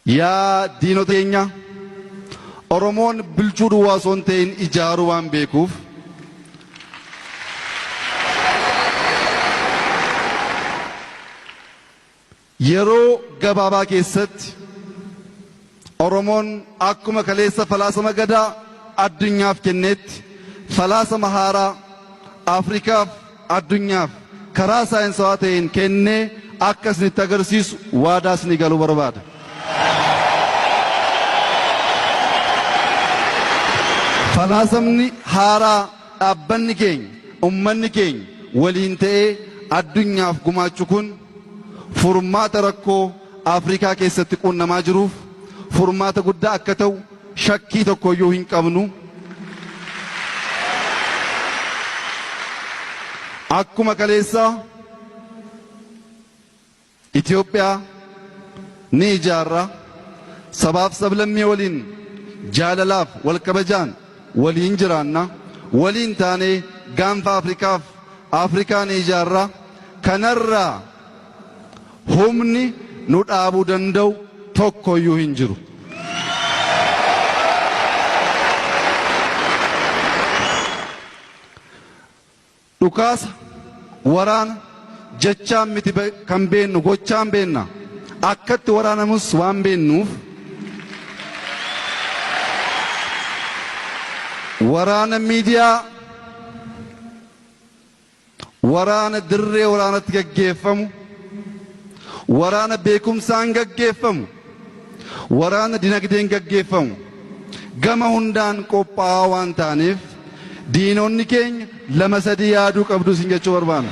Yaa diinota keenya, Oromoon bilchuu duwwaa osoo hin ta'in ijaaruu waan beekuuf yeroo gabaabaa keessatti Oromoon akkuma kaleessa falaasama Gadaa addunyaaf kenneetti falaasama haaraa Afrikaaf addunyaaf karaa saayinsawaa ta'een kennee akka isinitti agarsiisu waadaa isinii galuu barbaada. Falaasamni haaraa dhaabbanni keenya, ummanni keenya waliin ta'ee addunyaaf gumaachu kun furmaata rakkoo Afrikaa keessatti quunnamaa jiruuf furmaata guddaa akka ta'u shakkii tokkoyyuu hin qabnu. Akkuma kaleessaa Itoophiyaa ni ijaarra, sabaaf sablammii waliin jaalalaaf wal kabajaan waliin jiraanna, waliin taanee gaanfa Afrikaaf Afrikaa ni ijaarra. Kanarraa humni nu dhaabuu danda'u tokkoyyuu hin jiru. Dhukaasa, waraana, jechaan miti kan beennu, gochaan beenna. Akkatti waraanamus waan beennuuf waraana miidiyaa, waraana dirree waraanatti gaggeeffamu, waraana beekumsaan gaggeeffamu, waraana dinagdeen gaggeeffamu gama hundaan qophaa'aa waan taaneef diinonni keenya lama sadii yaaduu qabdu isin jechuu barbaanna.